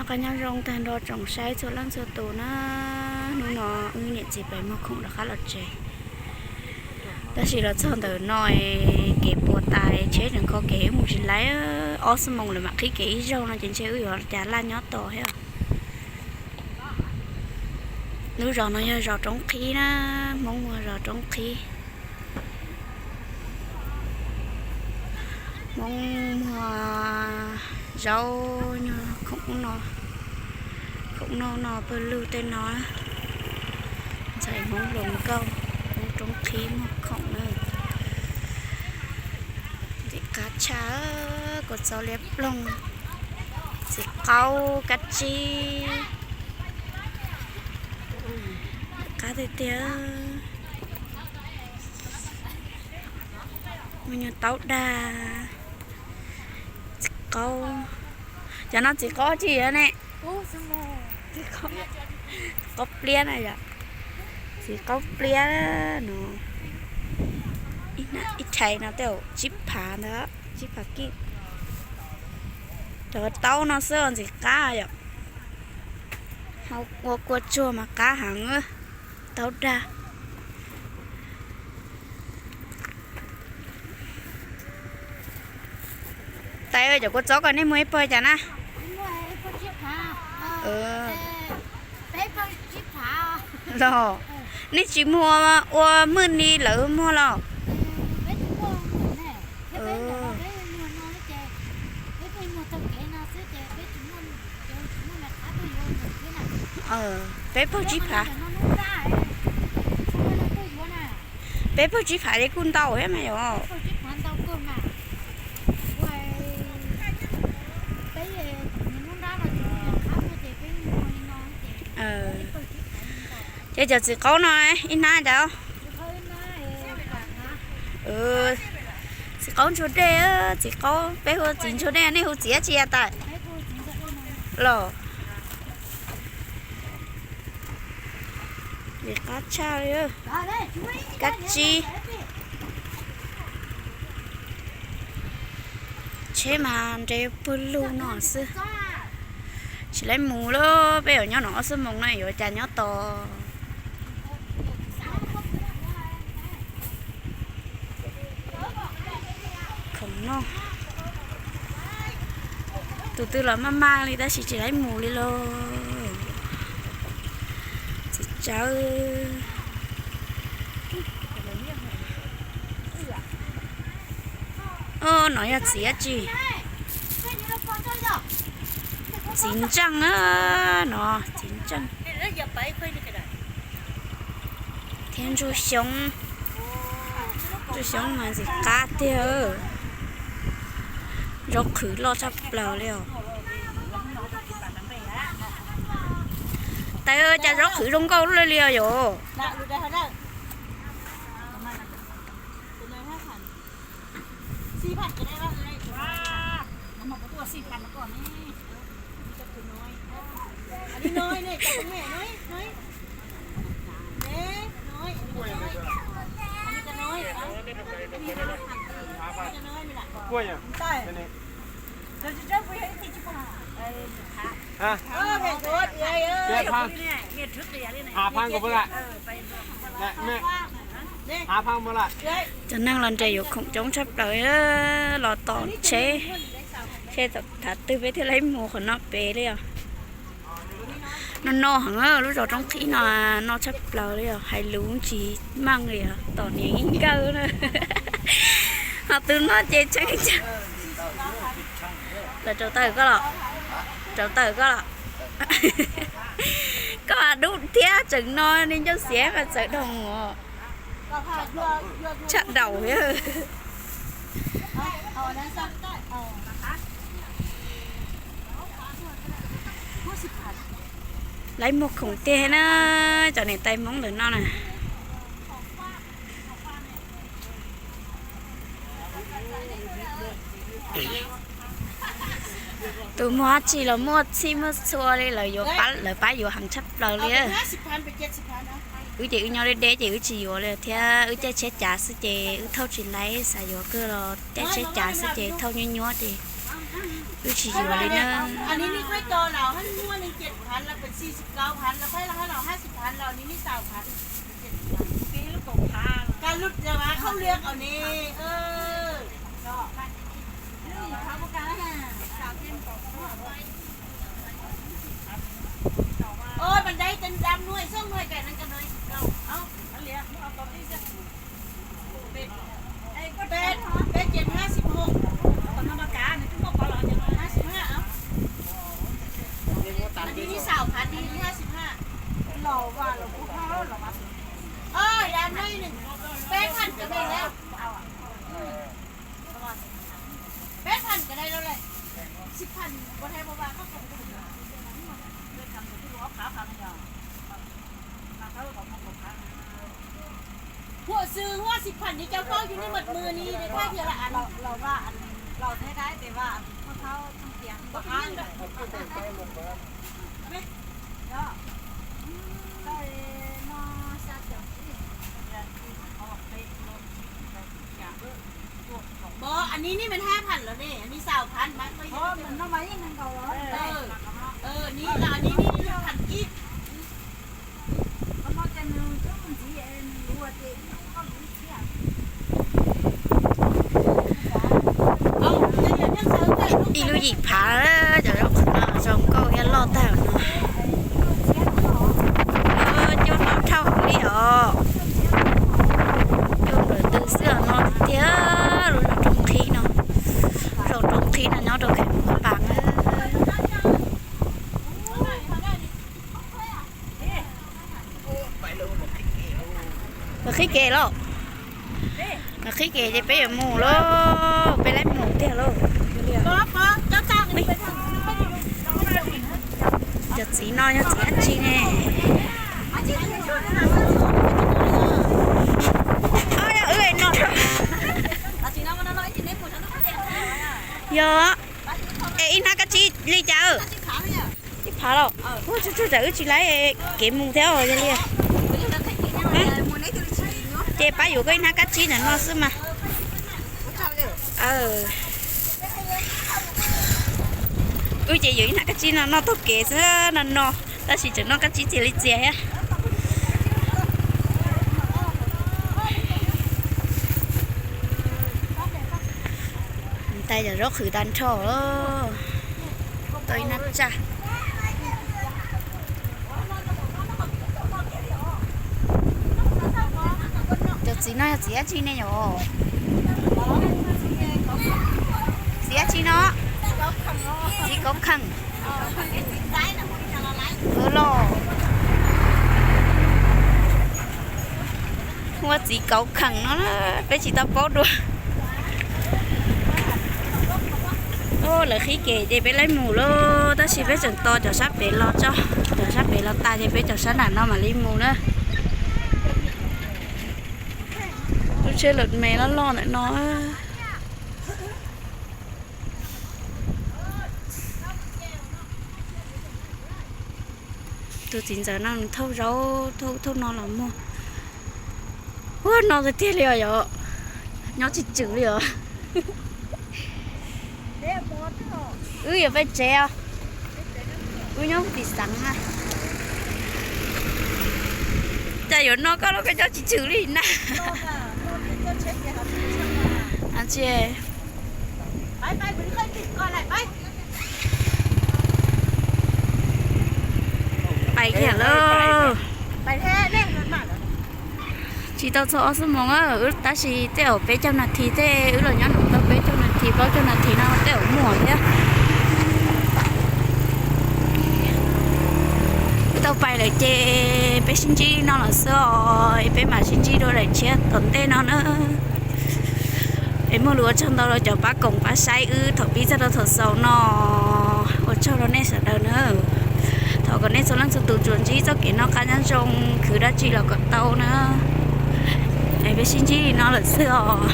Qab nyob zoo tag nrho tsoom saib txhua leej txhua tus na. Hnub no wb niam txiv pem muag khoom rov qab los tsev. Tab sis los txog ntawm no kev puas tas, tsheb tseem kho kev mus tsis laib. Ob xuab moos lawm mam qhib kev ib zaug no ces ntshe wb yuav cas laj nyob tos thiab. Lub zos no yog zos Roob Qhib na, Hmoob muag zos Roob Qhib. Hmoob muag zaub, nyuag khoom no, khoom noj no pawg lug tej no. Ntxhais Hmoob hluas nkauj, Hmoob Roob Qhib muag khoom na. Ntxim qab tshaj, kua txob liab ploog, txiv qaub, kab tsib, qab tiag tiag. Muaj nyuag taub dag, txiv qaub. Cov no txiv qaub tsi yog ne? Qaub pliab na yom. Txiv qaub pliab no, ib tshais no tej zaum tsib phav ntawd, tsib phav kib. Cov taub no xwb ntxim qab yom. Ua kua tsuag mas qab heev, taub dag. Tais, cov kua txob ko nej muag ib pawg cas na? Los, nej tsis muag ua Mwj Ni lawv muag los? Peb pawg tsib phav. Peb pawg tsib phav ces kuj ntau thiab mas yom. Ces cov txiv qaub no ib hnab cas? Txiv qaub ntsuag dej, txiv qaub, peb hu txiv ntsuag dej, nej hu txiv dab tsi a tais? Los, qab tshaj li, kab tsib. Tsheb mas nres pawg lug no xwb. Tsis laib mus lawm, peb yuav nyob no ob xuab moos no yuav cas nyob tos. Khoom noj, tus twg los maj maj li tab sis tsis laib mus li lauj. Txiv tsawb. Nov yog txiv dab tsi? Txiv ntseej na, no txiv ntseej. Thiab ntsuag xyoob, ntsuag xyoob mas ntxim qab tiag. Zaub qhwv loj tshaj plaws li os. Tais, cas zaub qhwv zoo nkauj li os yom. Cov neeg los nres yuav khoom coob tshaj plaws, los tos tsheb, tsheb thaum twg peb thiaj li mus qhov no pem li os. No no heev, lub zos Roob Qhib no no tshaj plaws li os, hais lus tsis meej li os, tos niam ib nkawg na. Ho tus no ces tshee, lawv rauv taws koj los, rauv taws koj los. Koj dub thiab tseem no ni ncauj xiav mas txawv dhau os. Tshaj daus thiab. Laib muag khoom tiag na, cov niam tais Hmoob ntawm no na. Tus muag dab tsi los muaj txhij muaj txhua li, lawv yuav pab, lawv pab yuav heev tshaj plaws li. Wb ces wb nyob deb deb ces wb tsis yuav li thiab, wb caij tsheb cav xwb ces wb thauj tsis laib, xav yuav kawg los caij tsheb cav xwb ces thauj nyuaj nyuaj ces Wb tsis yuav li na. Anws nws kuj tos lawm hab, muaj neeg cees phav los pem txhij txhij kaub phav los, phaib los hab los hab txhij phav los, anws nws xaus phav. Kab lub ua khauj liab os ne. Oj, mas dai ten dab nuaj xoob nuaj kais neeg ka nuaj tsis tau. Peb, peb ces hab txhij hum, hab txhij hab, anws nws xaus phav nws hab txhij hab. Oj, yam no nws peb phav ka me lawm. Peb phav ka me lawm, txhij phav ka me. Huam xwm huam txhij phav nws cov kaub yug nws mas mws nws, nws thaj thiaj la as. Pov, anws nws mas hab phav lawm ne, anws nws xaus phav mas. Nws los anws nws phav ib. Ib lub yim phav, cov zaub qhwv no zoo nkauj thiab loj tag no. Coj no dhau hauv li os. Coj ntawm tw xwb os no tiag, lub zos Roob Qhib no. Zos Roob Qhib no nyob rau Kheem Pas. Lawv qhib kev lauj. Lawv qhib kev ces peb yuav mus lauj, peb laib mus tiag lauj. Cov txiv no yog txiv dab tsi ne? Yog wb no. Yog, es ib hnab kab tsib li cas? Ib phav los. Ua tsuj tsuj tsam wb tsis laib kev mus thiab os yog li. Ces pab yuav koj ib hnab kab tsib ntawm no xwb mas. Wb ces yuav ib hnab kab tsib no noj taug kev xwb no no, tab sis tseem noj kab tsib txias li txias thiab. Tais cov zaub qhwv tag nrho, tau ib hnab tsaj. Cov txiv no yog txiv dab tsi ne yom? Txiv dab tsi no? Txiv kauv kheem. Los hu ua txiv kauv kheem no, peb tsis tau paub dua. Lawv qhib kev ces peb laib mus lauj, tab sis peb tseem tos cov sab pem los tso, cov sab pem los tas ces peb cov sab nram no mam li mus na. Lub tsheb lawm me loj loj ntawm no. Tus txiv ntxawm no nws thauj zaub thauj no los muag. Ua no tiag tiag li os yom, nyob tsis tswm li os. Wb yuav peb tsev os, wb nyob tim xeev na. Cas yuav no koj los koj nyob tsis tswm li na. Pais kiag lauj. Tsis tau txog ob xuab moos, tab sis tej zaum peb caug nas this tej, wb los nyob nws tau peb caug nas this plaub caug nas this no tej zaum muaj thiab. Wb tau pais lawm ces peb sib ntsib no lawm xwb os, peb mam sib ntsib dua daim tshiab tom ntej no na. Es muaj lus ua tsaug ntau rau cov pab koom pab saib wb thaum pib txog rau thaum xaus no. Ua tsaug rau nej sawv daws na. Thov kom nej txhua leej txhua tus tsuas ntsib txoj kev noj qab nyob zoo, khwv dab tsi los kom tau na. Es peb sib ntsib li no lawm xwb os.